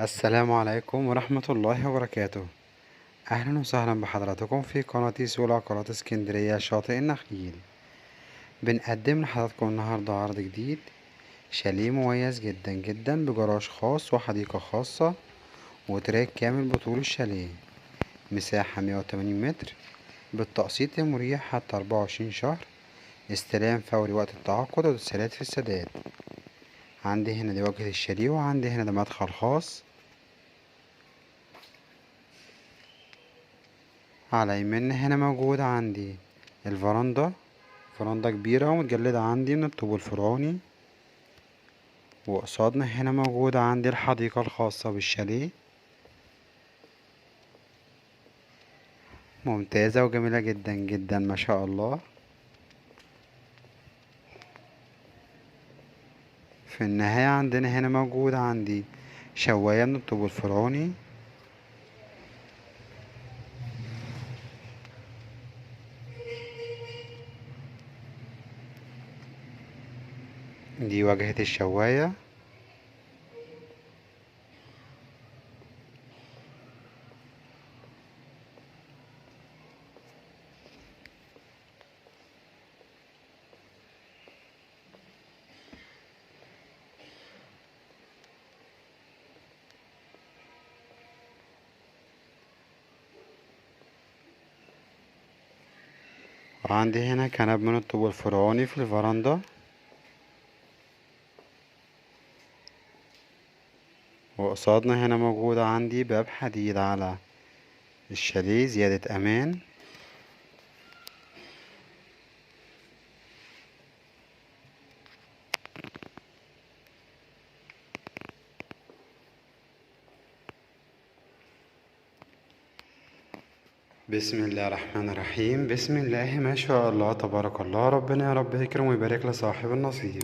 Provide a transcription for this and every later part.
السلام عليكم ورحمة الله وبركاته. أهلا وسهلا بحضراتكم في قناة سوق العقارات اسكندرية شاطئ النخيل. بنقدم لحضراتكم النهاردة عرض جديد، شاليه مميز جدا جدا بجراج خاص وحديقة خاصة وتراك كامل بطول الشاليه، مساحة 180 متر، بالتقسيط المريح حتى 24 شهر، استلام فوري وقت التعاقد وتسهيلات في السداد. عندي هنا دي واجهة الشاليه، وعندي هنا ده مدخل خاص. على يميننا هنا موجود عندي الفرندا، فرندا كبيرة ومتجلدة عندي من الطوب الفرعوني. وقصادنا هنا موجود عندي الحديقة الخاصة بالشاليه، ممتازة وجميلة جدا جدا ما شاء الله. في النهاية عندنا هنا موجود عندي شواية من الطوب الفرعوني. دي واجهة الشواية. وعندي هنا كنب من الطوب الفرعوني في الفرندا. وقصادنا هنا موجود عندي باب حديد على الشاليه زيادة امان. بسم الله الرحمن الرحيم. بسم الله ما شاء الله تبارك الله. ربنا يا رب يكرم ويبارك لصاحب النصيب.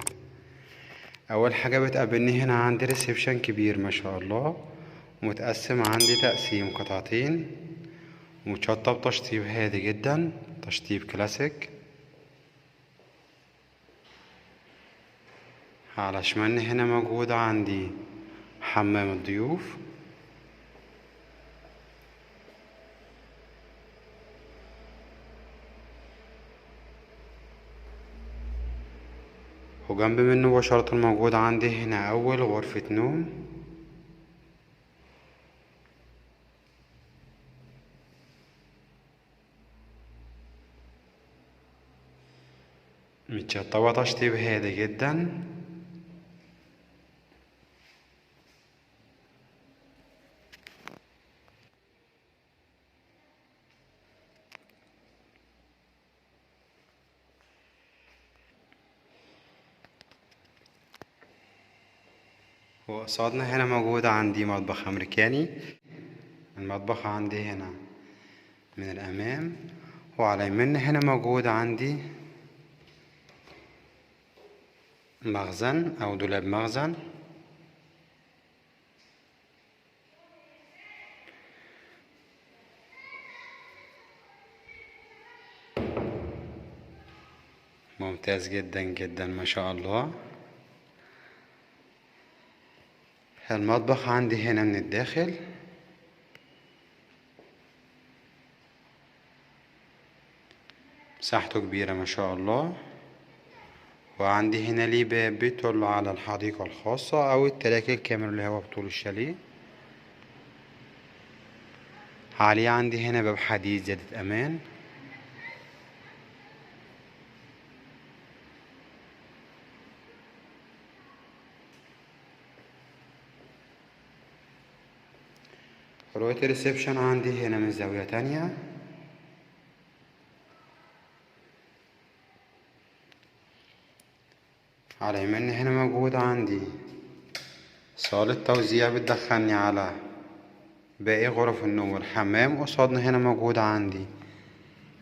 اول حاجة بتقابلني هنا عندي ريسبشن كبير ما شاء الله، متقسم عندي تقسيم قطعتين، متشطب تشطيب هادي جدا، تشطيب كلاسيك. على شمالنا هنا موجود عندي حمام الضيوف. وجنب منه مباشرة موجود عندي هنا أول غرفة نوم. متشطبة تشطيب هادي جدا. وقصادنا هنا موجود عندي مطبخ أمريكاني. المطبخ عندي هنا من الأمام، وعلى يميننا هنا موجود عندي مخزن أو دولاب مخزن. ممتاز جدا جدا ما شاء الله. المطبخ عندي هنا من الداخل. مساحته كبيرة ما شاء الله. وعندي هنا ليه باب بيطل على الحديقة الخاصة أو التراك الكامل اللي هو بطول الشاليه. عليه عندي هنا باب حديد زيادة أمان. رؤية الريسبشن عندي هنا من زاوية تانية. على يميني هنا موجود عندي صالة توزيع بتدخلني على باقي غرف النوم والحمام. قصادنا هنا موجود عندي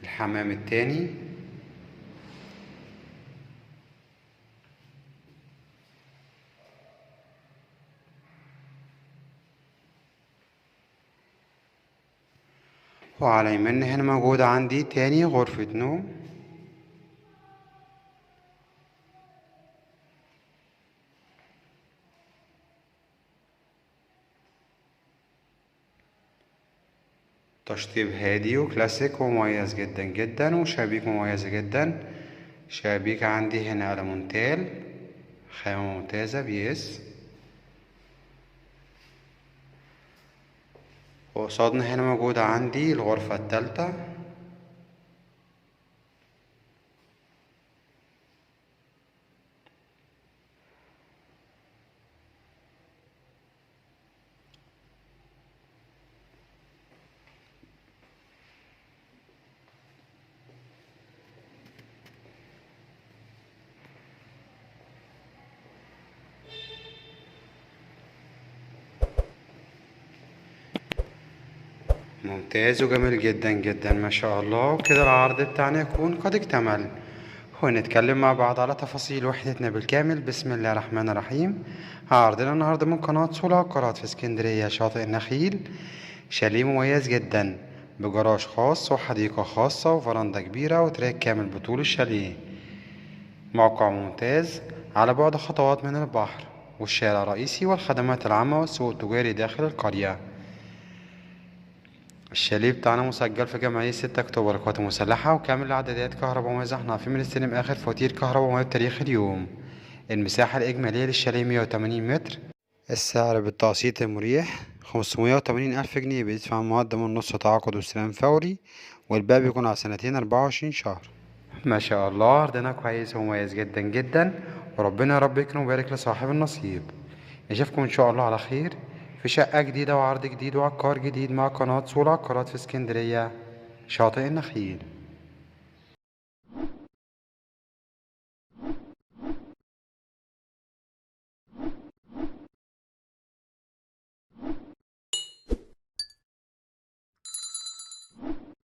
الحمام التاني. وعلى يميننا هنا موجود عندي تاني غرفة نوم. تشطيب هادي وكلاسيك ومميز جدا جدا، وشبابيك مميزة جدا، شبابيك عندي هنا ألمونتال خامة ممتازة بيس. وقصادنا هنا موجودة عندي الغرفة التالتة. ممتاز وجميل جدا جدا ما شاء الله. وكده العرض بتاعنا يكون قد اكتمل. ونتكلم مع بعض على تفاصيل وحدتنا بالكامل. بسم الله الرحمن الرحيم. عرضنا النهارده من قناة سول عقارات في اسكندرية شاطئ النخيل، شاليه مميز جدا بجراج خاص وحديقة خاصة وفرندة كبيرة وتراك كامل بطول الشاليه. موقع ممتاز على بعد خطوات من البحر والشارع الرئيسي والخدمات العامة والسوق التجاري داخل القرية. الشاليه بتاعنا مسجل في جمعية 6 أكتوبر للقوات المسلحة، وكامل الإعدادات كهرباء ومية. احنا عارفين بنستلم آخر فواتير كهرباء ومية بتاريخ اليوم. المساحة الإجمالية للشاليه 180 متر. السعر بالتقسيط المريح 580 ألف جنيه، بيدفع مقدم النص تعاقد واستلام فوري، والباقي بيكون على سنتين 24 شهر. ما شاء الله عرضنا كويس ومميز جدا جدا، وربنا يا رب يكرم ويبارك لصاحب النصيب. نشوفكم إن شاء الله على خير في شقة جديدة وعرض جديد وعقار جديد مع قناة سول عقارات في اسكندرية شاطئ النخيل.